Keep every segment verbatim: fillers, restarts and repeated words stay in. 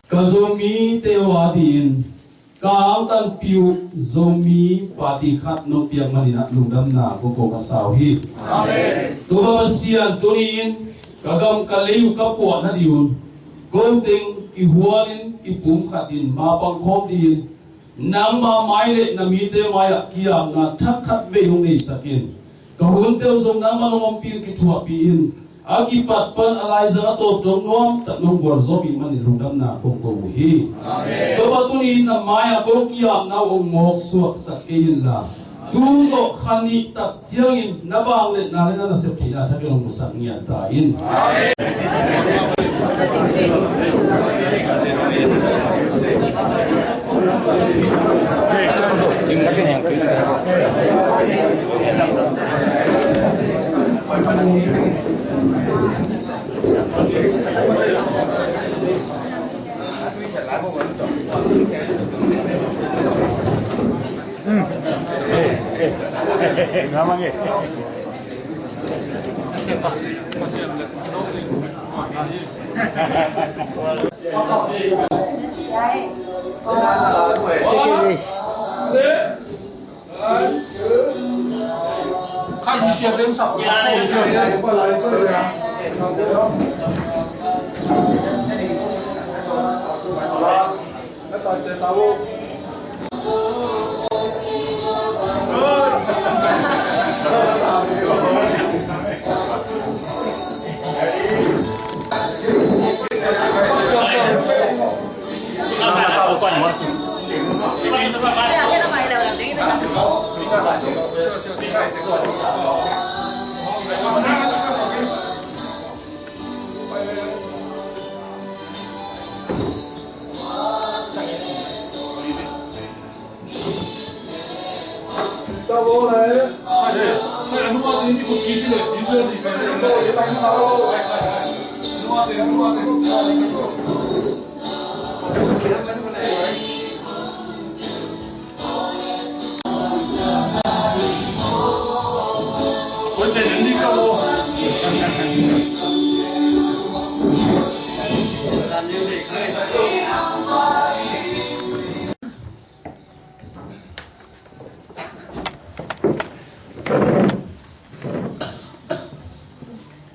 Ka Zomite uh a dingin ka angtanpih uh Zomi party khat nong piak manin ah lungdamna kong ko masa uh hi. Topa Pasian, tuni-in ka gam ka lei uh ka puah nading un, ko teng kihualin kipumkhatin mapang khawm dingin nangma mai le na mite mai-ah ki-apna thak khat vei hong neisak in. Ka hunte uh zong nangman hong ompih in kithuahpih in, a kipat pan a laizang a tawptawng nuamtak nong gualzawhpih manin lungdamna kong ko uh hi. Topa, tuni-in na mai-ah kong ki-apna uh hong mawksuaksak kei inla, tu zawh kha nih tak ciangin na vangliatna le na nasep theihna thak in hong musak ngiat ta in.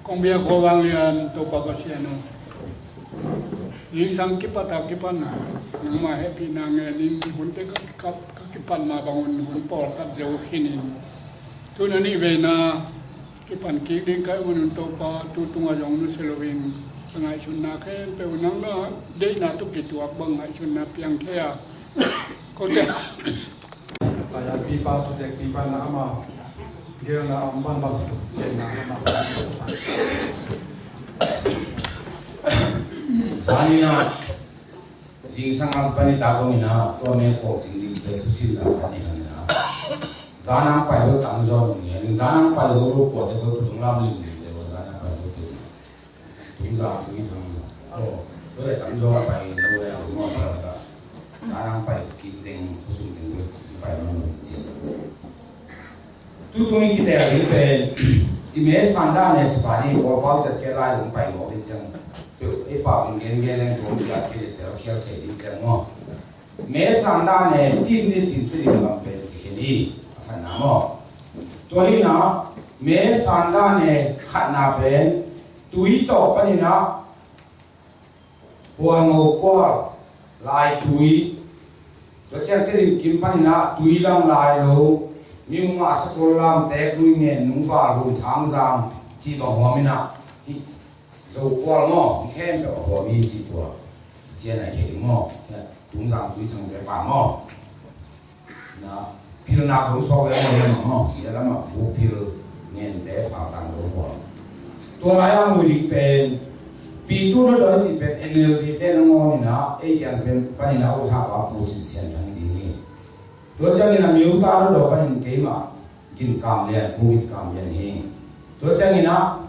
Kong biak khuavang lian Topa Pasian aw, zingsang kipat a kipan a nangmah hehpihna ngenin hunte ka, ka, ka kipan mah bangun hun pawlkhat zo khinin, tun a nih veina kipan kik ding ka hih manun Topa, tu tungah zong nusia loin ka ngaihsutna khempeuh nang na deihna tawh kituak bang ngaihsutna piang thei a, kote. Aya pipa tu tek pipa na ama gelna om bang bang gelna ama. Sanina zingsang a pani ta kong ina tua me kong sing ding te tu sin ta kani hangina. Zanang pai lo tang zon ni zanang pai zo lo ko te ko tu tung lam lim ni te ko zanang pai lo te. Tungzang tui thang. Oh, tu le tam zong pai lo le lo mo pai ka. Zanang pai ki teng khosung teng lo pai lo mo ci. Tu tung i kitel ding pen i me sanda ne ci pa ni ko pau zat ke lai hong pai mo ding ciang. I pa bing gen gen leng tu ki a ki le tel khial thei ding ciang mo. Me sanda ne tin ni cin tri lam pen ki khen i a khan na mo. Tua hi na me sanda ne khat na pen tui tawh panin ah puan ngo kual lai tui. Tua ciang te rin kim panin ah tui lam lai lo mi ung ah sakol lam tek lui ngen nung val hun thang zang ci bang huam in ah. Hi zo kual maw hi khem peuh a huam hi ci tua. Cian ai thei ding maw. Tungzang tui thang te pa maw. Na pilna kong suak ve maw, maw, ya lama bu pil ngen te fa tang lo maw. Tua lai ang lui ding pen pi tu lo doi ci pen N L D te na ngawn ina ei kiang pen panina u tha pa pu cin sian thang ding hi. Tua ciangin a miu ta lo doi panin keima gin kam lian, pu gin kam lian hi. Tua ciangin ah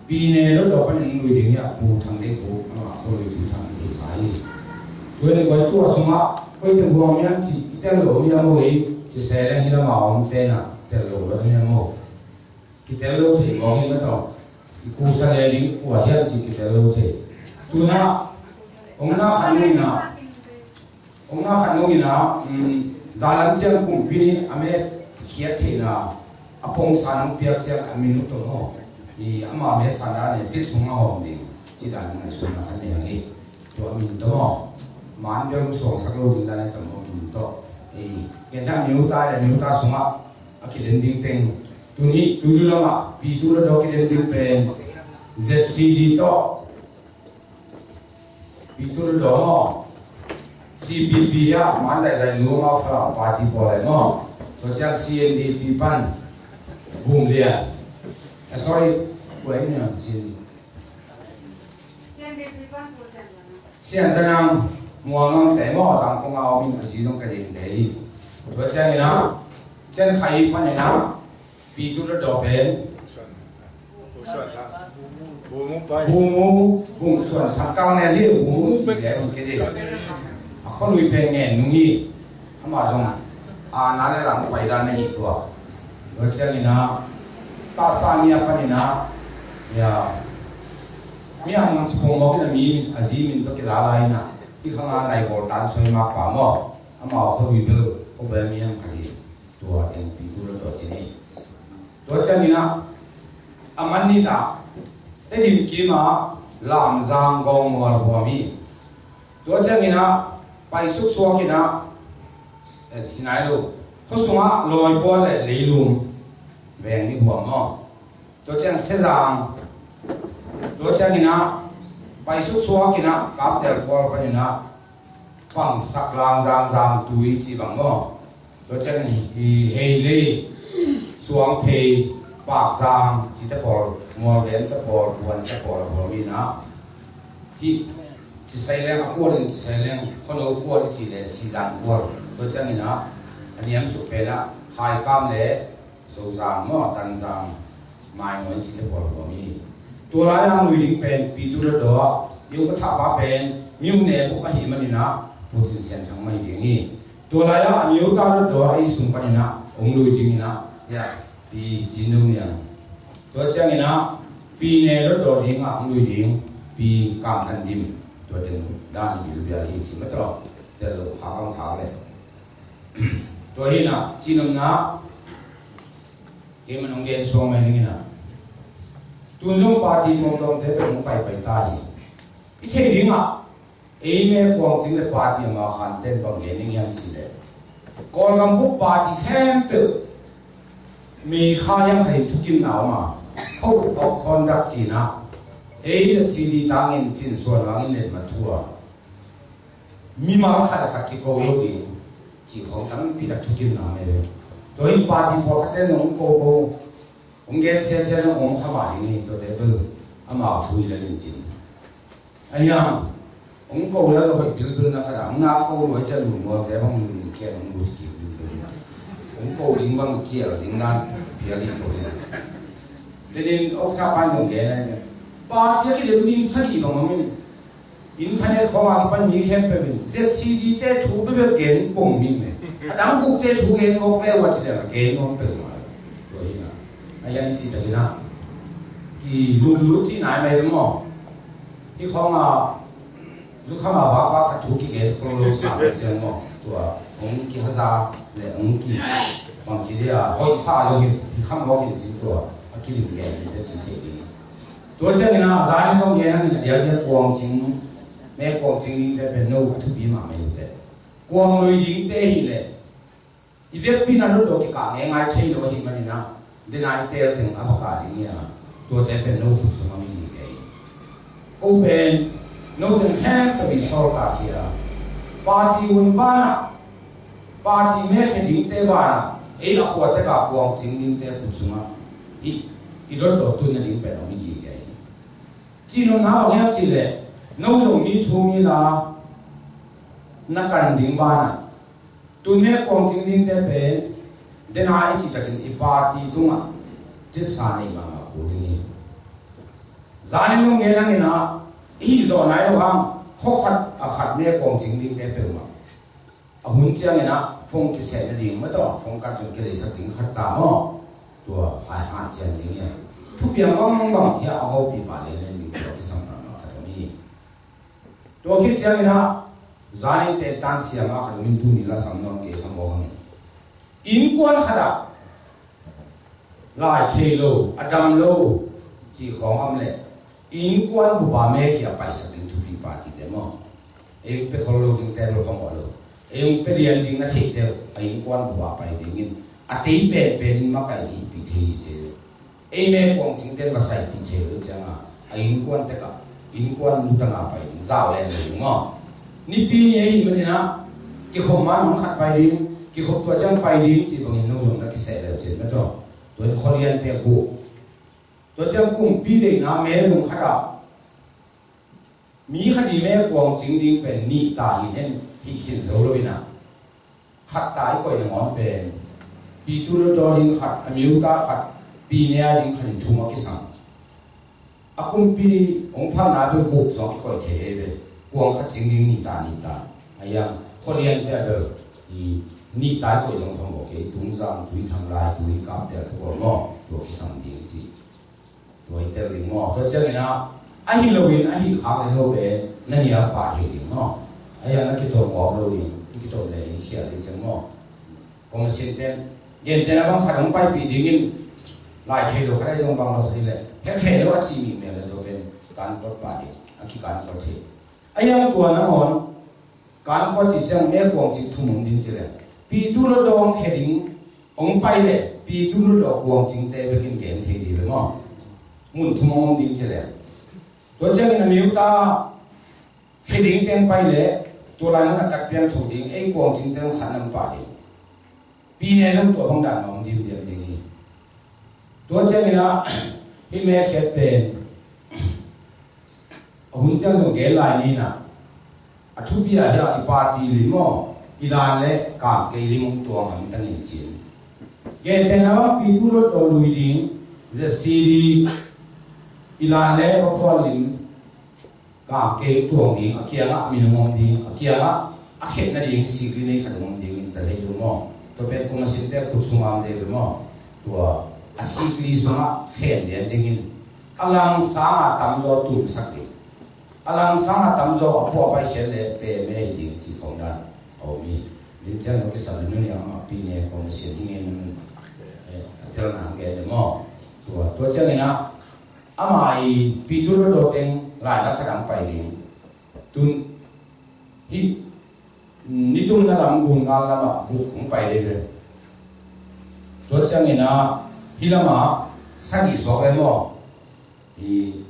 pi ne lo dawh panin lui ding hi a pu thang dei pu ama kho lui pu thang dei sa hi. Tua in koi tua sungah koi teng huang miam ci i tel lo miam ho ei ci se leng hi lama om tena tel lo lo miam ho. Ki tel lo thei mawk in na tawh i ku sa le ding kua hiam ci ki tel lo thei. Tuna Hong na khat nung in ah, hong na khat nung in ah, um, zalam ciang kumpi nih a mek khiat theihna a pongsa nong piak ciang a min uh tawh maw, i ama mesa dan le tit sung a hawm ding ci dan ngaihsutna khat nei hang hi. Tua a min tawh maw, man bel hong suangsak lo ding dan a tam maw, min tawh. I ken ta mi uta le mi uta sungah a kidem ding teng tuni tuni lamah Pi Tu Lo Daw kidem ding pen Z C D tawh Pi Tu Lo Daw maw, C P P ah man zaizai lu maw, Falam party pawl lai maw. Tua ciang C N D P pan Bum Lian. Eh, sorry, kua in niang C N D P. Sian Za Nang, Mual Ngam te maw, Zangkong a om in a zi zong ka ding te hi. Tua ciang in ah, ciang khai pan in ah, Pi Tu Lo Daw pen Bumu, Bung Suan Thang kang ne hi, Bumu ci le hong kei hi. A khuanui pen ngen nung hi. Amah zong a na le lang pai dan na hi tua. Tua ciang in ah, ta sa mi a pan in ah, ya, mi a mang ci pong mawk in a mi, a zi min tawh kila lai in ah, hi khang a nai bawl tan soi mak pa maw. Amah a khuanui bel khuabel mi ang kha hi. Tua teng Pi Tu Lo Daw ci ni. Tua ciang in ah, a man ni ta, Tedim kim ah Lamzang Gawng Mual huam hi. Tua ciang in ah, pai suksuak in ah, eh, hi nai lo, khua sungah Lawipuan le Leilum veng ni huam maw. Tua ciang Sezang. Tua ciang in ah, pai suksuak in ah, Kaptel Kual pan in ah, Pangsak Langzang Zangtui ci bang maw. Tua ciang hi, hi Heilei, Suangphei, Pakzang cite pawl, Mualvem te pawl, Puan te pawl a pawl mi in ah, hi Cisaileng a kual in Cisaileng, Khuano kual i ci le Sizang kual. Tua ciang in ah, a niam suk pen ah Khaikam le Zozang maw, Tanzang, Maingaw in cite pawl huam hi. Tua lai-ah hong lui ding pen Pi Tu Lo Daw ah, i upa thahpa pen mi uh ne buk ahih man in ah, Pu Cin Sian Thang mah hi ding hi. Tua lai-ah a mi uta Lo Daw ah ei sung pan in ah hong lui ding in ah, ya, Pi Cin Dong Niang. Tua ciang in ah, Pi Ne Lo Daw ding ah hong lui ding Pi Kam Than Dim. Tua teng dan i bilbial hi ci mah tawh, tel lo kha kam kha le. Tua hi in ah, cinopna, kei man hong gen suang mai ding in ah, tun zong party tuamtuamte pen hong paipai ta hi. I theih ding ah, ei me Kuang Cing le party a ma khan ten bang gen ding hiam cih leh, Kawlgam bup party khempeuh mi kha hiam kha hi thukimna om a, code of conduct cih in ah, ei le C D tangin Cin Suan Vang in letmat thu a, mimal khat le khat kiko lo ding cih khawng tampi tak thukimna om hi ve. Tua in party pawlkhatte zong hong ko ko, hong gen siasia zong om kha mah ding hi. Tuate bel amau thu hi lel in cin. Ahi hang, hong ko lel hoih bilbil na khat ah, hong na ko lo hi ciang Lun Mualte bang Lun Kian hong lut kik bilbil hi. Hong ko ding bang cial ding dan pial hi to hi. Tenin oksa pan zong gen ahi ve. Party a kidem ding sagih bang om in. Internet khawng a kipan mi khempeuh in Z C D te thu bebek gen pong mi me. A dang buk te thu gen ngawk ve ua ci leng a gen ngawk peuh mah. Tua hi na. A yan ci tak hi na. Kilumlut ci nai mai maw. Hi khawng a zukham a vak vak khat thu kigen khol lo sa ve ciang maw. Tua hong kihaza le hong ki bang ci dia hoih sa lo hi, hi kham lo hi cin tua a kilim gen te cin thei ding. Tua ciangin ah, zanin hong gen hangin a diakdiak Kuang Cing, me Kuang Cing dingte pen no a thupi mahmah hi uh teh. Kuang lui dingte hi leh, i vekpi in a Lo Daw kikah ngeingai thei lo ahih manin ah, dena i teel teng a va kah ding hi a, tuate pen no khut sungah mi ding hi. Ko pen, no teng khempeuh i sawltak hi a, party hun banah, party me khe dingte banah, ei a khua tek a Kuang Cing dingte khut sungah i, i Lo Daw tun nading pen a mi ding hi. Cih nopna bang hiam cih leh, no zong mi thu mi la na kan ding banah, tun me Kuang Cing dingte pen, dena i cih takin i party tungah, cisa nei mahmah kul ding hi. Zanin hong gen hangin ah, i hih zawh nai lo hang, khua khat a khat me Kuang Cing dingte peuhmah. A hun ciangin ah phone kiseh nading maw, tua phone card zong kileisak ding khat ta maw. Tua hai han cian ding hi a. Thupiang bangbang hi a, a hopih pah lenlen ding tua kisam mahmah khat om hi. Tua khit ciangin ah, zanin tentan siam a khat om in tuni la sam nawn kei kha maw hang in. Innkuan khat ah lai thei lo, a dam lo cih khawng om leh innkuan bup a mekhia paisak ding thupi party te maw? Ei hong pia khol lo ding te bel phamawh lo. Ei hong pia lian ding na theih te uh a innkuan bup a pai dingin a tei penpen in makaih in itpih thei hi ci hi. Ei meikuang cingten va saipih thei lo ciangin a innkuan tek ah innkuan lutang a pai ding zau len lo ding maw? Nipi ni ahih manin ah kikhop man hong khat pai ding, kikhop tua ciang pai ding cih bangin no zong na kiseh lo cin na tua. Tua in khualiante a guh. Tua ciang kumpi deihna me zong khat ah mi khat i meikuang cing ding pen nih ta hi hen, hih khin zo lo in ah khat ta i koih nangawn pen Pi Tu Hluttaw ding khat, a miuta khat, Pi Ne a ding khat in thum a kisam. A kumpi hong phalna bel guk zong kikoih thei hi ve. Kuang khat cing ding nih ta, nih ta. A iang khualiante a bel i nih ta i koih zong phamawh kei, Tungzang, Tuithang, Laitu, i kapte a thukawl maw, tua kisam ding ci. Tua i tel ding maw? Tua ciangin ah, ahi loin, ahi khak in lo ve, na nial pah thei ding maw? A iang na kitom ngawk lo ding, i kitom le i khial ding ciang maw? Commission ten, gentehna bang khat hong paipih dingin, lai thei lo khat a i zong bang lo khat i le, hek heh lo a ci mi mel le lo ven, kan kot pah ding, a kikan kot thei. A iang tua nangawn, kan kua ci ciang me kuang cing thum hong ding ci le. Pi Tu Hluttaw dawng khe ding hong pai le, Pi Tu Hluttaw dawng kuang cingte bekin gen thei ding le maw? Mun thum hong om ding ci le. Tua ciangin a miuta khe ding teng pai le, tua lai mun a kat pian tho ding, ei kuang cingte hong khan nam pah ding. Pi Ne zong tua bang dan ma hong dim diam ding hi. Tua ciangin ah, hih me khiat pen a hun ciang zong gen lai ni in ah, a thupi ah hi ah i party lim maw, i dan le kangkei lim hong tuang hamtang in cin. Gentehna bang Pi Tu Hluttaw lui ding, Z C D, i dan le va phual lim, kangkei tuang ding, a kiangah a min hong om ding, a kiangah a khetna ding sikli nei khat hong om ding in ta thei ding maw? Tua pen kum a sinte khut sungah om ding maw? Tua a sikli sungah khen lian dingin a langsang a tamzaw tumsak ding, a langsang a tamzaw a phuah paikhiat le pe me hi ding ci khawng dan a om hi. Nin ciang lo kisam le nuniang amah Pi Ne kong a sian hi ngen, eh, a telna hong gen le maw? Tua, tua ciangin ah ama i Pi Tu Hluttaw teng lainat khat ang pai ding. Tun hih nitumna lam gun ngal lamah guk hong pai dei ve. Tua ciangin ah hih lamah sagih suak ve maw? Hih,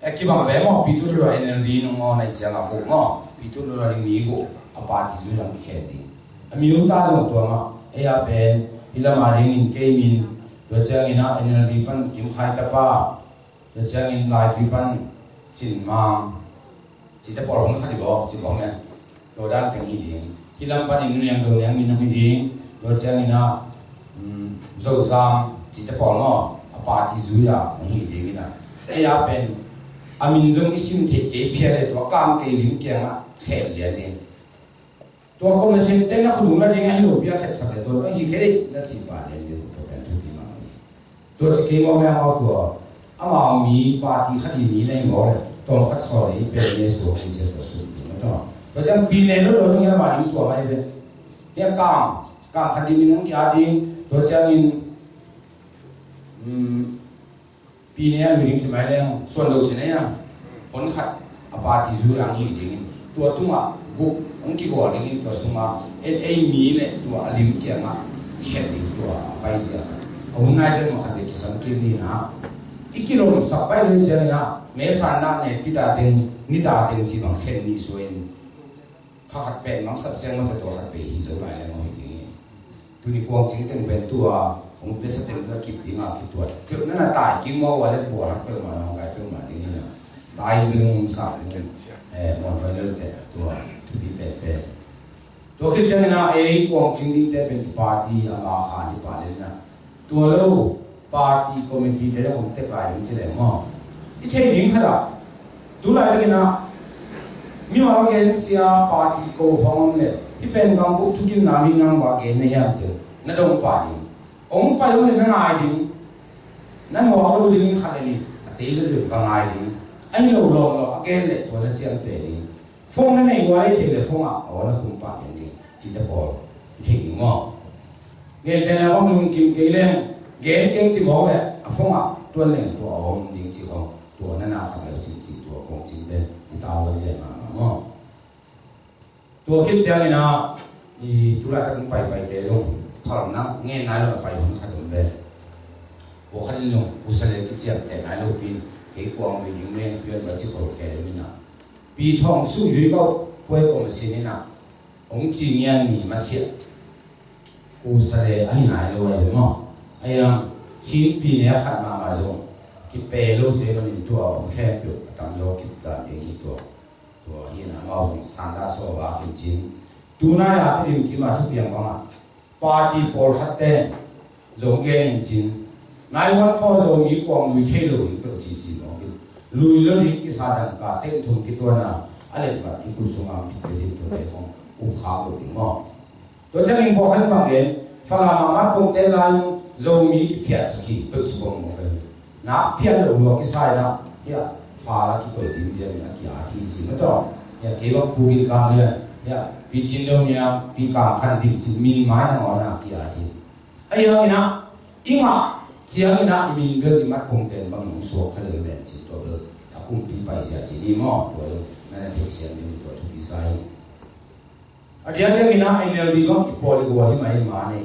eh, kibang ve maw? Pi Tu Hluttaw N L D nong ngawn ahih ciangah guk maw? Pi Tu Hluttaw ding mi guk a party zui lam kikhen ding. A mi uta zong tua mah ei a pen hih lamah dingin kei min, tua ciangin ah N L D pan Kim Khai Tapa, tua ciangin Laitui pan Cin Mang, cite pawl hong khat i bawk, ci bawk ne. Tua dan teng hi ding. Hih lam panin Nu Niang Do Niang min hong hi ding. Tua ciangin ah, um, Zozang, cite pawl maw, a party zui a hong hi ding in ah. Ei a pen a min zong i sim theih kei phial le tua kangkei lim kiangah khen lian ding. Tua commission te na khudung la ding ahi lo pi a khepsak le tua lo ahi khe dei na cih pa lian ding tua pen thupi mah hi. Tua ci kei mawk le amau tua amau mi party khat i mi na hi mawk le tawm khat sawl le i pen le suak hi sia tua sum ding na tua. Tua ciang Pi Ne lo lo ding hi amah ding tua mai ve. Hia kang, kang khat ding min hong kia ding tua ciangin, um, Pi Ne a lui ding ci mai leng suan lo ci na ia. Hon khat a party zui ang hi dingin tua tungah guk hong kigawl dingin tua sungah ei, ei mi le tua a lim kiangah khen ding tua a paizia khat. A hun nai ciang mah khat le kisam kik ni na. I kilawmsak pai lo ciangin ah me san na ne ti ta teng, ni ta teng ci bang khen ni suai in. Kha khat pen mang sap ciang mah tua khat pen hi zo lai le ngau hi ding hi. Tuni kuang cing teng pen tua hong pesa teng ka kip ding a kituat. Peuh na na tai king maw a le bual hak peuh mah na hong kai peuh mah ding hi na. Tai bel hong sa ding hi. Eh, muan hoi lel te tua thupi pen pen. Tua khit ciangin ah ei kuang cing ding te pen i party a ma kha ni pa le na. Tua lo party committee te le hong tek lai ding ci leng maw? I thei ding khat ah tu laitakin ah mimal gen sia party ko hong om le hih pen bang buk thukim na mi nang bang gen na hiam ci na dong pa ding. Hong pai om le na ngai ding. Na nuak lo ding khat le nih a tei lo ding ka ngai ding. Ahi lo lawm lo a gen le tua na ciamteh ding. Phone na nei ngal le thei le phone ah a aw na khum pah gen ding. Cite pawl i thei ding maw? Gentehna bang lungkim kei leng gen keng ci mawk le a phone ah tuan leng tua a om ding ci kong tua na na khat le cin ci tua kong cinte i tau le mahmah maw? Tua khit ciangin ah i tulaitak in paipaite zong phalna ngen nai lo a pai hun khat om ve. Tua khat in zong usa le kiciamteh nai lo pin kei kuang ui ding meng pian va ci khol kei mina. Pi thawng su yui kau kuai kong sin ina hong ci ngian mi masiah. Usa le ahi nai lo ai maw? Ai ang cin pi ne a khat mahmah zong kipe lo se manin tua hong khempeuh a tam lo kip dan ding hi tua. Tua hi na amau zong sanda so va kin cin. Tunai a Tedim kim a thupiang bangah party pawlkhat ten zong gen in cin. Nai wan khaw zo mi kuang lui thei lo ding peuh cici mawk in. Lui lo ding kisa dangka teng thum kituana a letmat i kul sungah pit pe ding tua te khong up khak lo ding maw? Tua ciangin pawlkhat in bang gen, Falam a mat pongte lai-in Zomi kiphiat sak hi peuh ci pong maw kei. Na phiat lo lua kisai na, hiah, fa la kikoi ding bian a ki-at hi ci na tawh. Hiah, kei bang Pu Gin Kang lian, hiah, Pi Cin Deu Niang, Pi Kang Khan Dim ci min mai nangawn a ki-at hi. Ahi hangin ah, i ngah ciangin ah i min bel i mat pongte in bangin hong suak kha lel ven ci tua bel a kumpi paizia ci ni maw, tua bel na na theih siam ding tua thupi sa hi. A diakdiak in ah N L D bang i pawl i gual hi mah hi mah ni.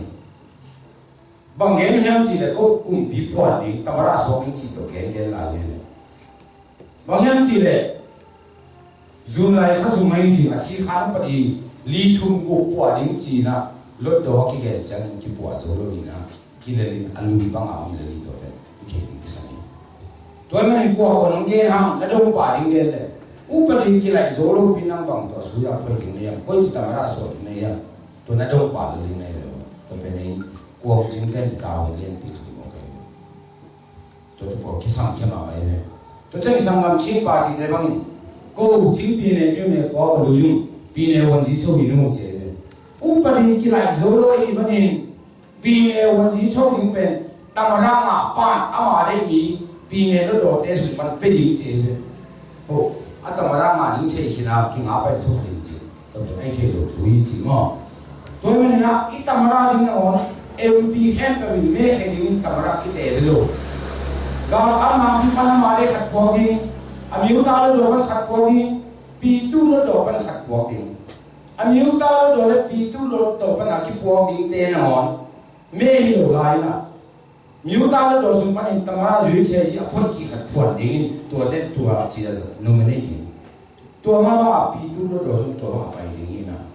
Bang gen hiam cih leh ko kumpi phuan ding, tamada suak ding cih tawh gen gen lai hi. Bang hiam cih leh June lai kha zum mai cih a ci khan padi li thum guk puah ding cih na lotdaw a kigen ciangin kipuah zo lo in ah. Kilel in a lui bang a om lel hi tua pen i theih ding kisam hi. Tua ahih manin kua kua nong gen hang na dong pah ding gen le upa ding kilaih zo lo pi nang bang tua sui a phuai ding na hiam, koi ci tamada suak ding na hiam, tua na dong pah lel ding na hiam. Tua pen ei kuang cing ten tau lianpi khat mawk hi. Tua tua pawl kisam khia mahmah hi ve. Tua ciang i sanggam Chin party te bangin ko Chin pi ne pi ne kua ka lui ung, pi ne wan zi cho hi nu ci hi ve. Upa ding kilaih zo lo hi manin Pi ne wan di chau ding pen tamada ngah pan ama le mi pi ne lo dawte sung pan pe ding ci hi ve. Ho, a tamada ngah ding thei khin a kingah pai thuk ding ci. Tua pen ai thei lo thu hi ci maw? Tua hi manin ah i tamada ding nangawn M P khempeuh in me khe ding in tamada kite ve lo. Galkap nampi pan ama le khat puak ding, a miuta lo daw pan khat puak ding, pitu lo daw pan khat puak ding. A miuta lo daw le pitu lo daw pan a kipuak dingte nangawn me hi lo lai in ah, miuta lo daw sung panin tamada zui thei ci a phuan ci khat phuan dingin tuate tua ci a nominate ding. Tua mah bangah pitu lo daw sung tua bangah pai ding in ah,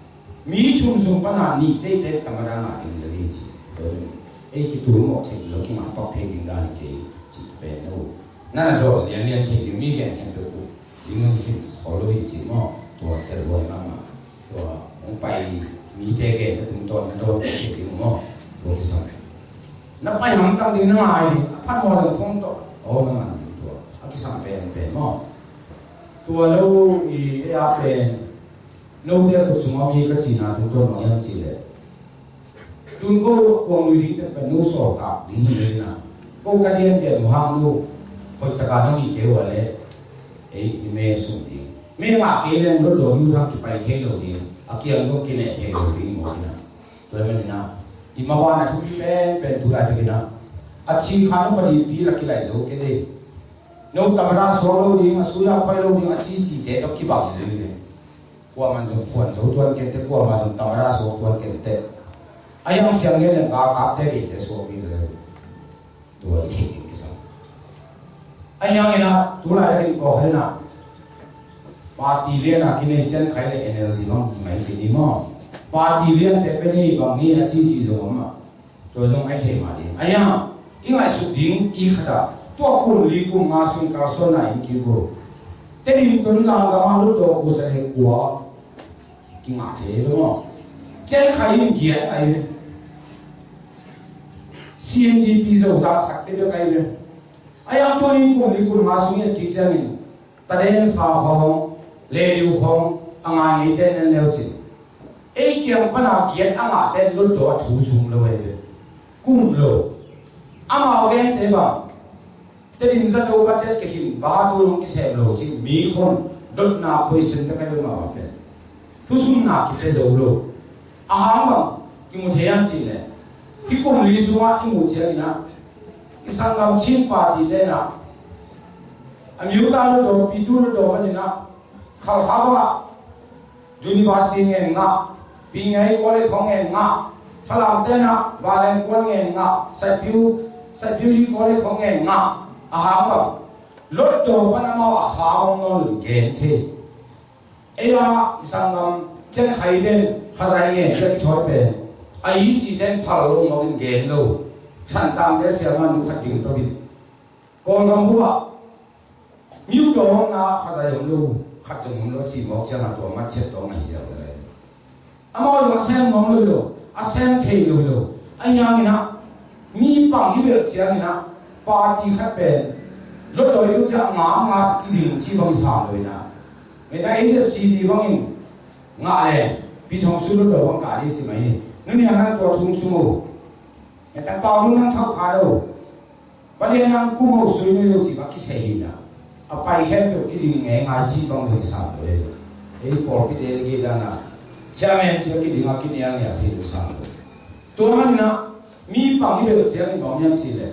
mi thum sung pana nih teite tamada ngah ding le ding ci. Tua ding ei kitu mawh thei lo kingah pak thei ding dan kei ci pen no. Nana daw lianlian thei ding mi gen khen pe ku ding hong hin khol lo hi ci maw? Tua tel huai mahmah. Tua hong pai mite gen na tungtawn na dawn pen thei ding maw? Tua kisam. Na pai hamtang ding na ngai ding a phan maw le phone tawh aw na man ding tua a kisam pen pen maw? Tua lo i ei a pen note khut sungah mi ka cina tungtawn bang hiam ci leh tun ko kuang lui ding tek pen no sawl tak ding hi lel na. Ko ka dian dian uh hang no hoih taka nong hi kei uh a leh ei i me sung ding. Me ngah kei leng lo lo nu thang kipai thei lo ding. A kiang ko kineh thei lo ding maw kina. Tua hi manin ah i mabana thupi penpen tu laitakin ah a ci khan uh padipi la kilai zo kei dei. No tamada suak lo ding, a suya khoi lo ding, a ci cite tawh kibang hi lel hi. Kuaman zong phuan zo tuan kente, kuaman zong tamada suak tuan kente. A yang siang ngen leng galkapte keite suak ding le tua i theih ding kisam. A yang ina tulai a ding kawk hena party liana kinei cian khai le N L D bang i mai thei ni maw? Party liante pe ni bang ni a cici zo mah. Tua zong ai thei mah ding. Ahi hang i ngaihsut ding i khata tua kum li kum nga sung kalsuanna in kigo. Tedim Tonzang gama lut dawk uh sa le kua kingah thei lo maw? Cian khai in giat ai ve. C N D P Zozang khat te bek ai ve. Ahi hang tua in kum li kum nga sung i et kik ciangin Taden sa khawng, leliu khawng a ngai ngeite nen leu cin. Ei kiang pana giat a ngahte lutdaw a thu sum lo ei ve. Kum lo. Amau gente bang Tedim zato budget ka khin ba tu nong kisem lo cin mi khon Dotna question bek a hi mah bang pen thusumna kipia zo lo. A hang bang kimu thei hiam cih leh, hih kum li sungah i muh ciangin ah, i sanggam Chin party te in ah, a Myo Tha Hlutdaw, Pyithu Hlutdaw panin ah, Khalkha bangah University ngen ngah, Pyingei College khong ngen ngah, Falam te in ah Vanleng Kuan ngen ngah, Saipiu, Saipiu College khong ngen ngah. A hang bang Hlutdaw pan amau a kha om nawn lo in gen thei. Ei a i sanggam Cian Khai ten Khazai ngen ciang kithawi pen, a E C ten phal lo mawk in gen lo. Thantlang te siama nu khat ding tawh in, Kawlgam bup ah Myo Tha Hlutdaw na Khazai om lo, khat zong om lo ci mawk ciangin tua matchet tawh ngaih ziau le. Amau zong a sem nuam lo hi lo, a sem thei lo hi lo. Ahi hangin ah, mi pang hi bel ciangin ah, party khat pen Hlutdaw i lut ciang a ngah ngah i ding ci bang i sam lo in ah. Meta A Z C D bangin ngah le, Pi Thawng Sui Hlutdaw bang kah ding ci mai hi. Nuni a nang tua thum sung o. Meta Pau Lun nang thau kha lo. Palian nang kum ho sui nui lo cih bang kisei hi na. A pai khempeuh kiding ngeingai cih bang hong sam lo e. Ei pawlpi te le kei dan a, chairman cia kiding a kiniang ngiat thei lo sam lo. Tua manin ah, mi pang i bel ciangin bang hiam cih leh,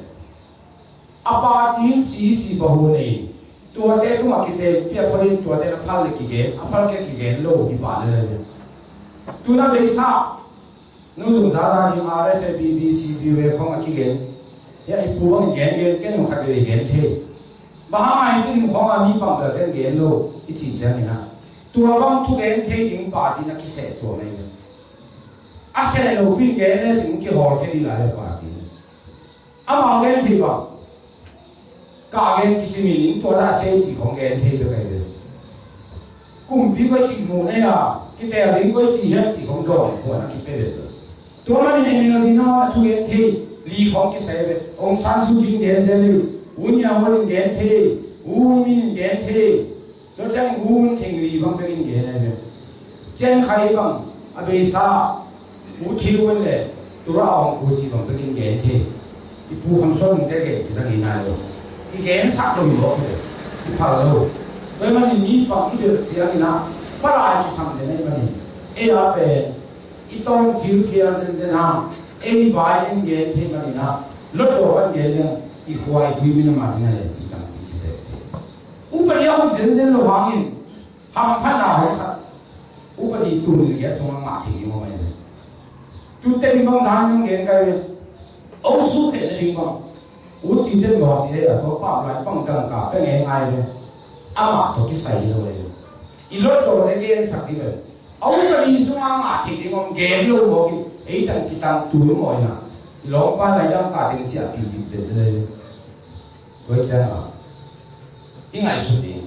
a party in C C bahu nei, tuate tungah kite pia phot in, tuate na phal le kigen, a phal kei kigen lo i pah le le. Tuna beisa Nu Lung Za Za ding R F A, B B C, V O A khong a kigen. Hia i pu bang i gen gen, ken nung khat vei i gen thei. Bang hang a hi tin khong a mi pang bel ken gen lo i ci ciangin ah, tua bang thu gen thei ding party na kiseh tua mai ve. A seh lo pin gen le cin kihawl khe ding lai a party. Amau gen thei bang. Ka gen kici mi ning tua dah sei ci khong gen thei bek ai ve. Kumpi koi ci mu nei a, kitel ding koi ci hiam ci khong dawn khua na kipe bek. Tua manin N L D na thu gen thei li khong kisai ve. Aung San Suu Kyi gen thei li. U Nyan Win gen thei. U Win Myint gen thei. Tua ciang U Win Thin Lyi bang bekin gen ai ve. Cian Khai bang a beisa U Thiu Win le Tura Aung Ko ci bang bekin gen thei. I Pu Kham Suan Mung te gen kizang i nai lo. I gen sak lo i lo ve. I phal lo. Tua manin mi pang i bel ciangin ah, palai kisam den ai manin, ei a pen i tawng thil thial zenzen hang, ei vai en gen thei manin ah, lot lo an gen leng, i khua i tui min a man in a le i tang i kisep thei. Upadi a hoih zenzen lo hangin, hamphatna hoih khat upadi tul nih giat sungah ngah thei ding om ahi ve. Tute ding bang zan ding gen kai ve. Osu khehna ding bang, u ci ten gaw ci ahi a, tua pam lai pang dang ka peng e ngai ve. Amah tawh kisai lo ahi ve. I lot lo te gensak ding ve. A upadi sungah ngah thei ding om gen lo mawk in, ei tang kitang tul maw ina. I lawmpa lai dang ka teng ciah pipit ve le. Tua ciangah i ngaihsut ding.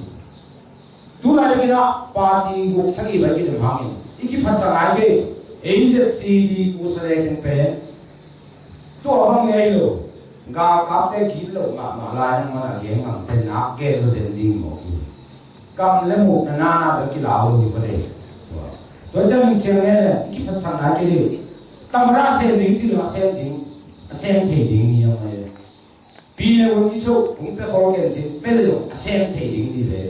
Tulai takin ah party guk sagih bai kidem hangin i kiphatsak nai kei. A Z C D kusale teng pen tua bang ngei lo. Galkapte git lo mahmah lai nang mana gen ngamte nak gen lo zen ding mawk hi. Kam le muh na nana bel kilau lo hi va dei. Tua ciang in siang nge le i kiphatsak nai kei ding. Tamara a sem ding ci lo a sem ding, a sem thei ding ni a ngai. Pi le un i cho kung pe khol ken cin pe le lo a sem thei ding ni ve.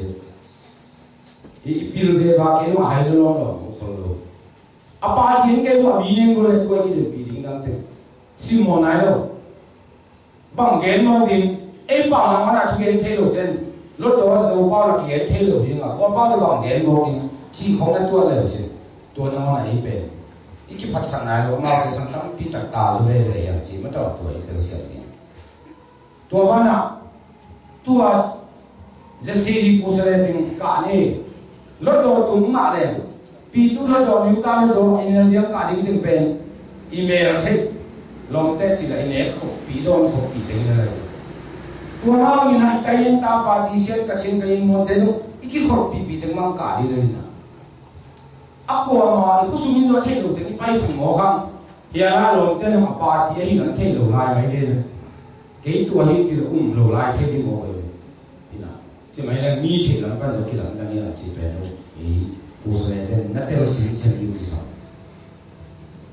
I pil ve ba kei ma hai lo lo lo khol lo. A pa kien kei ma mi nen ko le ko ki den pi ding dang te. Sim maw nai lo. Bang gen maw ding. Ei pa na ma na thu gen thei lo ten. Lo to zo pa la ki gen thei lo ding a. Ko pa lo bang gen maw ding. Ci khong na tua le lo cin. Tua na ma na ei pe. I ki phat sang nai lo ma ke sang tam pi tak ta zo le le yang ci ma to tua i tel siam ding. Tua banah tua Z C D pu sele ding kah ni. Lotdaw tung mah le pitu lotdaw, niuta lotdaw, inel diang kah ding ding pen i mel thei lawmte cila i nek khoppi dawn khoppi teng le lai. Tua hangin a i tayen ta pa ti sian ka chin ka in muante zong i kikhoppi pi teng mang kah ding le na. A kuama i khusum in tua thei lo teng i paisan mawk hang. Hiana lawmte nang a party ahi nang thei lo lai mai te. Kei tua hi ci um lo lai thei ding mawk e. Hina. Ci mai lang mi thei lam pan lo kilam dang hina ci pen lo. I kusale ten na tel sin sem ding i sa.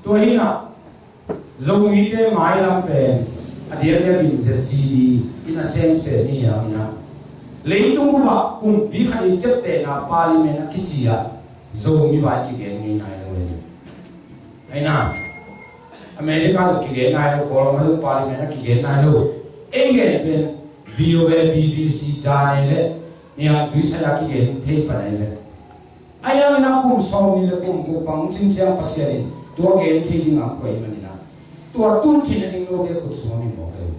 Tua hina. Zomite mailam pen a diakdiakin Z C D in a semsem hi hiam hina. Leitung bup ah kumpi khat i ciaptehna parliament a kici ah Zomi vai kigen ngei nai lo hi. Aina, America lo kigen nai lo, Kawlgam lo parliament a kigen nai lo. Ei gen pen VOA, BBC, Channel le niangtui sai a kigen thei pan ahi ve. Ahi hangin a kum sawmnih le kum guk bang cin ciang Pasian in tua gen thei ding a kuai manin a, tua tun thei nading note khut sungah mi mawk ahi.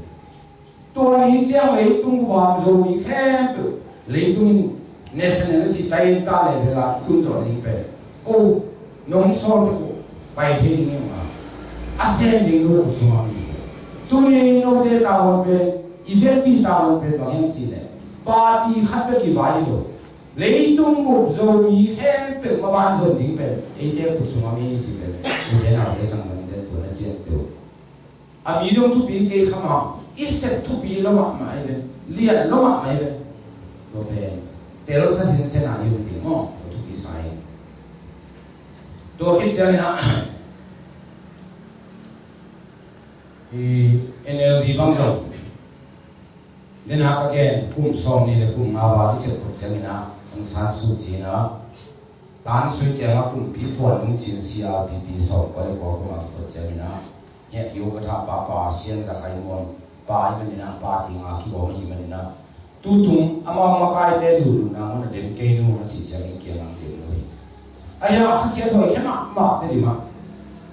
Tua ni ciang leitung bup ah Zomi khempeuh, leitung in national a ci tai in ta le vela i tun zawh ding pen ko nong sawn te ko pai thei ding hi a, a sem ding lo khut sungah mi. Tuni note tavuan pen, i vekpi tavuan pen bang hiam cih leh, party khat bek i vai hi lo. Leitung bup Zomi khempeuh maban zon ding pen eite khut sungah mi hi cih pen, ute naute sanggamte tua na cian tua. A mi dong thupi kei kha mah, i sep thupi lo mahmah hi ve, lian lo mahmah hi ve. Tua pen telsa sinsen a i um ding maw, tua thupi sa hi. Tua khit ciangin a, i NLD bang zong, den a ka gen kum sawmnih le kum nga val i sep khop ciangin a, Aung San Suu Kyi in a, Tan Sui Kiang a kumpi phuan nung cin CRPP sawmkua le kua kum a kiphot ciangin a, heh kiu ka tha papa Sian Za Khai Muan pa ahih manin a, pa tinga kigawm ahih manin a, tutung amau makaite luhlutna mun a dem kei nung a cih ciangin kiang ang dem lo hi. Ahi a khasiat huai khia mahmah te dim a,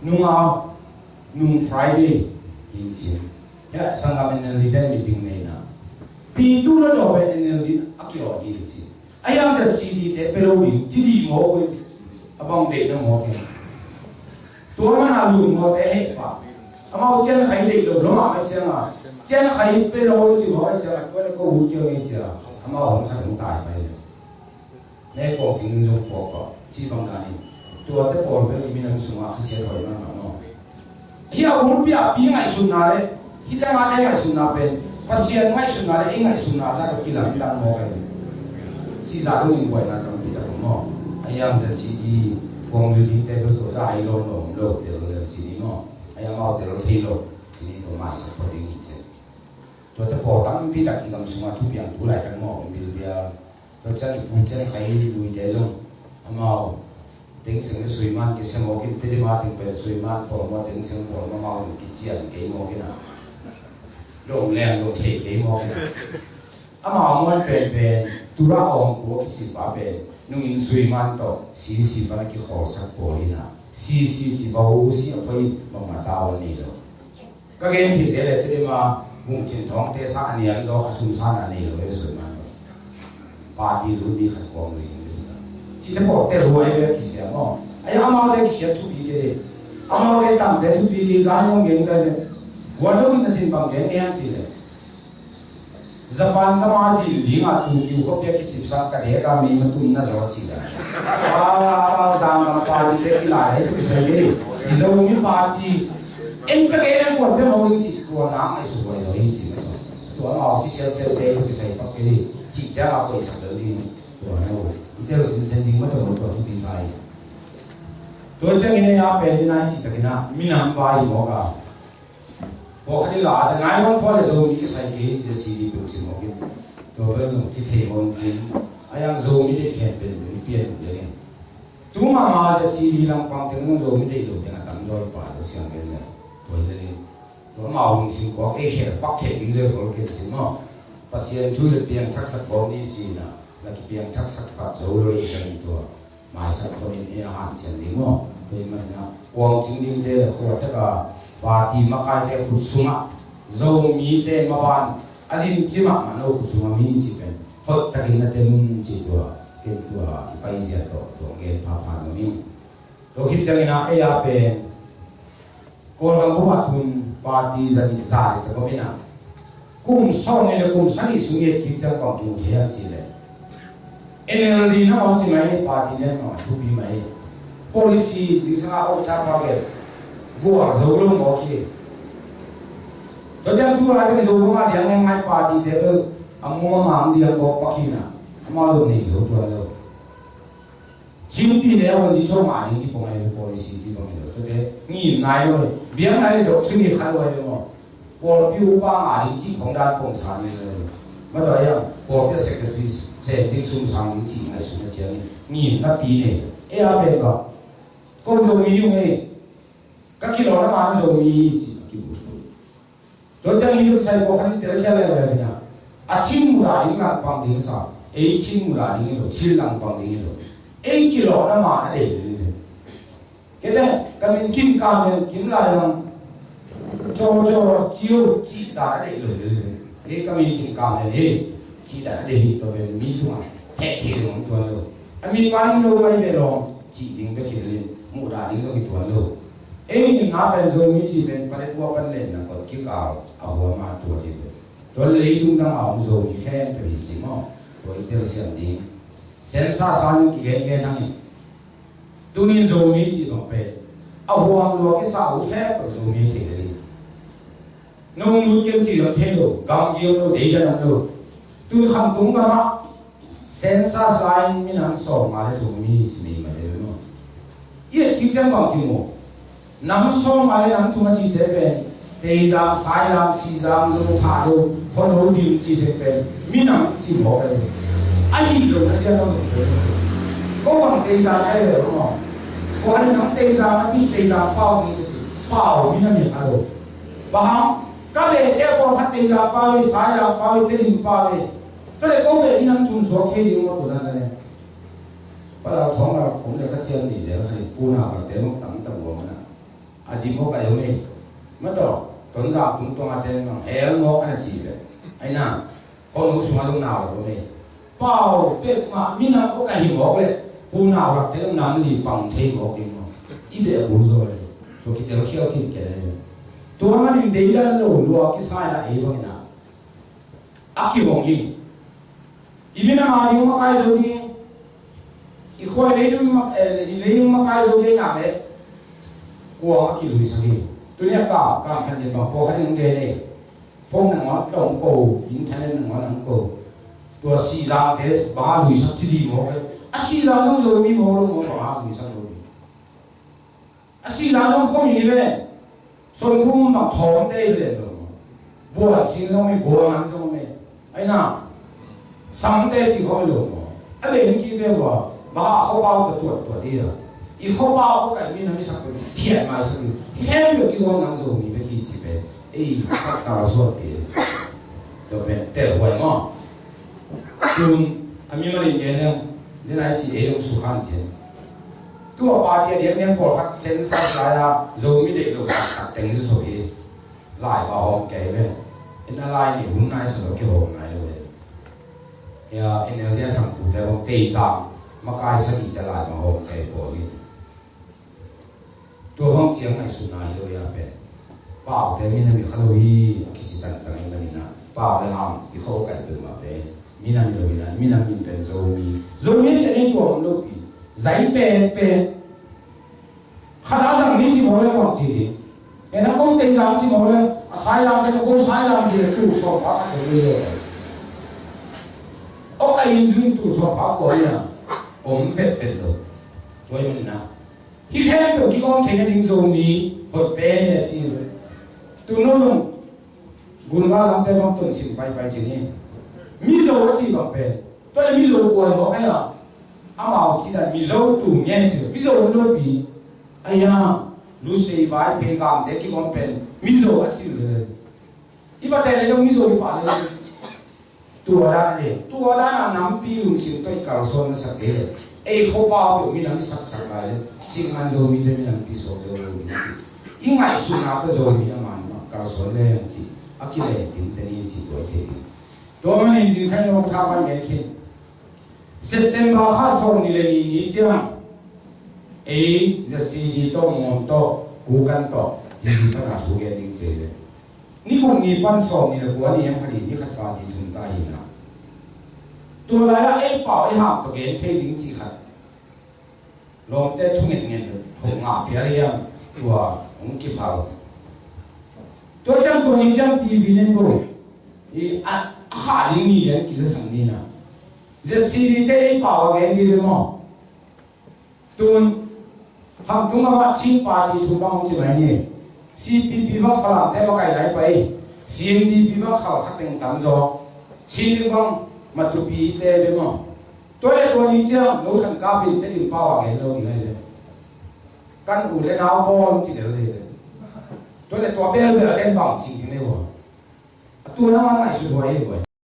nunga nung Friday hi cin. Hia sanggam NLD te meeting nei na, pi tu la dawh pen NLD a kiaw hi cin. A yang ZCD te pe lo ding ci dih mawk uh hi. A bang deihna mawk hi. Tua man a lun mawk te heh pah. Amau cian khai deih lo lo mah mai ciang a, cian khai pe lo lo ci mawk ai ciang a, tua le ko ut kio ngei cia. Amau hong khat hong tai pai le, ne kawng cing zong puak pah ci bang dan in. Tuate pawl pen i minam sungah khasiat huai mahmah maw. Hih a ulpi a pi ngaihsutna le hih tengate ngaihsutna pen Pasian ngaihsutna le ei ngaihsutna zah tawh kilamdang mawk ahi. Cih zah dongin buaina tampi tak om maw. A hiang ZCD kuang building table tawh zah ahi lawm lawm lo tel lel cih ni maw. A hiang amau tel thei lo cih ni, tua maisak pah ding hi cih. Tuate pawl tampi tak i gam sungah thupiang tu laitak maw, om bilbia. Tua ciang i pu ciang khai luite zong amau Thein Sein le Sui Man kisia mawk in, Tedim a teng pen Sui Man pawl maw, Thein Sein pawl maw, amau in kician kei mawk in a, dong leng dong thei kei mawk in a. Amau muan penpen Tura Awng Kua kici pa pen nungin Sui Man tawh CC pan a kikhawlsak pawl in a, CC ci bau si a poi in bangmah tau a nei lo. Ka gen thei zel e, Tedim a Vung Cin Thawng te sa a niam zaw kha sum sa na nei lo e, Sui Man lo. Party lut mi khat kawm lui ding. Cite pawh tel huai ve kisia maw. Ai amaute kisia thupi kei. Amaute tamte thupi kei, zan yong gen kai ve. Guan lo in a cin bang gen ngiam ci le. Japan gam a zin ding a tu kiu khop pia kicipsak ka dek a mei ma tum na zaw ci le. Amau, amau zan gam party te kilai hei tu kisai kei. I Zomi party en pek ei leng kuan pia mawk ding cih tua nak ngaihsut huai zaw hi cih mah. Tua amau kisialsial te tua kisai pak kei hi cih ciang a koihsak lel ding. Tua no i tel sinsen ding mah tua mah tua thupi sa hi. Tua ciangin ei a pen ding a i cih takin a minam vai hi mawk a. Pawlkhat in la a ta ngai bang fua le Zomi kisai kei hi cih a si dih peuh cih mawk in. Tua pen nong ci thei mawk in cin a, yang Zomi te khempeuh in pian uh ding hi. Tu mahmah ZCD lampang teng zong Zomi deih lo teng a tam zaw hi pah lo siang gen le. Tua hi le ning. Tua amau lungsim kuak ei khel pak theih ding le kol kei cin maw. Pasian thu le piangthaksak bawl ni cin a, na kipiangthaksak khat zo lo le siang tua. Maisak khawm in ei a hanciam ding maw. Tua hi manin a kuang cing dingte le khua tak a party makaite khut sungah Zomite maban a limci mahmah no khut sungah mi cih pen hoih takin na tel un cih tua, ken tua i paizia tawh tua gen phapha nuam ing. Tua khit ciangin a ei a pen Kawlgam bup ah tun party za nih za nih tak om in a, kum sawm nih le kum sagih sung i et kik ciang bang kimu thei hiam cih leh NLD na om ci mai, party lian mah thupi mai. Policy zingsang a om thak pa gen gual zo lo mawk hi. Tua ciang tu lai teng zo mah diang ngai ngai party te bel a muang a mang diang kawk pak hi na, amau lo nei zo tuan lo. Cimpi le a wan di chaw mah ding hi pong ai lo, policy ci bang hi lo. Tua te ngim nai lo, biang nai le dok sung hi khat lo ai lo maw. Pawlpi upa ngah ding ci khong dan pong sa ni lo. Mah tua hiam, pawlpi a secretary sem ding sum sang ding cih ngaihsutna ciangin ngimna pi nei. Ei a pen bang, ko Zomi hi ung ei, ka kilawhna ma na Zomi hi cih a kibulphuh. Tua ciang hi tuk sai pawlkhat in telkhial leuleu hi na. A Chin mudah ding langpang ding sa, ei Chin mudah ding hi lo, Chin langpang ding hi lo. Ei kilawhna ma na deih ding hi lo. Kei te, ka min Kim Kam Lian, Kim Lai Lang, Caw Caw Ciu cih dan a deih lo hi. Kei ka min Kim Kam Lian hi cih dan a deih hi, tua pen mi tungah heh theih ding om tuan lo. A min man lo ngai ve lawng cih ding bek hi lel in, muhdah ding zong hi tuan lo. Ei ngimna pen Zomi cih pen Paletwa pan Lenna kot kikal a huam a tua ding bek. Tua leitung dang a om Zomi khempeuh hi cih maw? Tua i telsiam ding. Sensa sa in kigengen hangin. Tunin Zomi cih bang pen a huam lua kisa uh khempeuh Zomi thei ding. Nong lut kem cih zong thei lo, gamgi om lo, deidan om lo. Tun Khamtung gamah sensa sa in minam sawmnga le thum mi ci mi mah deuh maw? I et kik ciang bang kimu? Nam sawmnga le nam thum a cihte pen Teizang, Saizang, Sizang, Zo, Thado, Khuano, Dim cihte pen minam ci mawk a, ahi lo na sia lo. Ko bang Teizang a hi lo maw? Ko han nang Teizang a pi, Teizang pau ni ka ci. Pau minam hi kha lo. Bang hang, ka beh te pawlkhat Teizang pau hi, Saizang pau hi, Tedim pau hi. Ka le ko beh minam thum suak thei ding maw tua dan a le. Palau thawng a kum le ka cian ni zel kha hi, puna ka te mawk tam tam maw na. A dim awk a hi om e. Mataw, Tonzang tungtawng a ten mang hel mawk a na ci ve. Ai na, khuano sung a lung nau lo om e. Pau pek mah minam awk a hi mawk le, pu nau lak te nam li pang thei mawk ding maw? I beh a bul zaw le. Tua kitel khial khin ke le. Tua manin deidan lo lua kisai na ei bangin a a kihong hi. I minam a ding makai zo ding. I khua i leidung ma-, eh, i leidung makai zo ding nak leh kuang a kiluisak hi. Tuni a kam, kam khat in bang pawlkhat in hong gen ei. Phone nangawn tawh hong ko, internet nangawn hong ko. Tua Sizangte bang a luisak ci dih mawk leh. A Sizang zong Zomi mawk lo maw bang a luisak lo ding. A sihna zong khawm hi ve. Sonkhum bang thawmte hi zen lo. Buan sin zong hi, buan zong hi. Ai na, samte si khawm hi lo. A ve hing kik ve ua, bang a khawpau ka tuat tuat hi a. I khawpau ka kai mi na mi sak pe, phiat mai sak hi. Hi hem lo ki wan nang zo mi be ki ci pe. Ei, ka ka suat pe. Lo pen tel huai maw. Tun a mimal in gen leng, den ai ci ei hong sukhan cin. Tua party a diakdiak pawlkhat sensa sai a Zomi deih lo taktak teng zu so hi. Lai pa hawm kei ve. Ina lai ni hun nai sa lo kihawm nai lo ve. Ya, N L D a thangpute hawm tei zang makai sa ni ca lai pa hawm kei pawl hi. Tua bang ciang ngaihsutna hi lo hi a pen. Paute minam hi kha lo hi a kici tangtang hi manin a. Pau le ham i kho kai peuhmah pen minam hi lo hi a, minam min pen Zomi. Zomi a cian in tua om lo pi. Zai pen pen. Khat a zang ni ci maw le kuang ci ni. Ken a ko tei zang ci maw le a sai lam ken a ko sai lam ci le tu sawm pa khat lo hi lo. Aw kai in zun tu sawm pa ko hi a. Om vet vet lo. Tua hi manin a. Hih khempeuh kikawm theihna ding Zomi hoih pen hi a ci hi ve. Tu'n no zong gunga lamte bang tonsim paipai cin hi. Mizo a ci bang pen tua le Mizo kua hi mawk hei a. Amau ci dan Mizo tu ngen ci hi. Mizo lo pi. Aia, Lusei, Vaiphei, Gamte kikawm pen Mizo a ci hi ve. I pate le zong Mizo hi pah le. Tua dan a le, tua dan a nampi lungsim tawh i kalsuan na sak le, ei khuapau peuh minam i saksak lai le, cing ngan Zomite minampi suak zo lo ding ci. I ngaihsutna tawh Zomi a man mah kalsuan le ang ci, a kileng ding te ni ci tua thei ding. Tua manin zingsang i hong tha pan gen khin. September kha sawm ni le ni ni ciang ei Z C D tawh, Mon tawh, Kukan tawh, T V pan a thu gen ding ci le. Ni guk ni pan sawm ni le kua ni hiam kha ding, ni khat pan ni thum ta hi na. Tua lai-ah ei pau ei hang tawh gen thei ding cih khat. Lawmte thu ngetnget hong ngah pial hiam, tua hong kiphal. Tua ciang tua ni ciang T V nen bo. I a, a khah ding ni hiam kizasak ni na. Z C D te ei pau a gen ding le maw. Tun, Khamtung a mah Chin party thu bang hong ci mai ni. C P P bang Falam te makaih lai pai. C N D P bang khal kha teng tam zaw. Chin ding bang, matupi te be maw. Tua le tua ni ciang lo than kap in Tedim pau a gen lo ding ahi le. Kan u le nau bawm ci del le. Tua le tua bel bel a gen bang ci ding le ua. A tua na ngaihsut huai hi ua.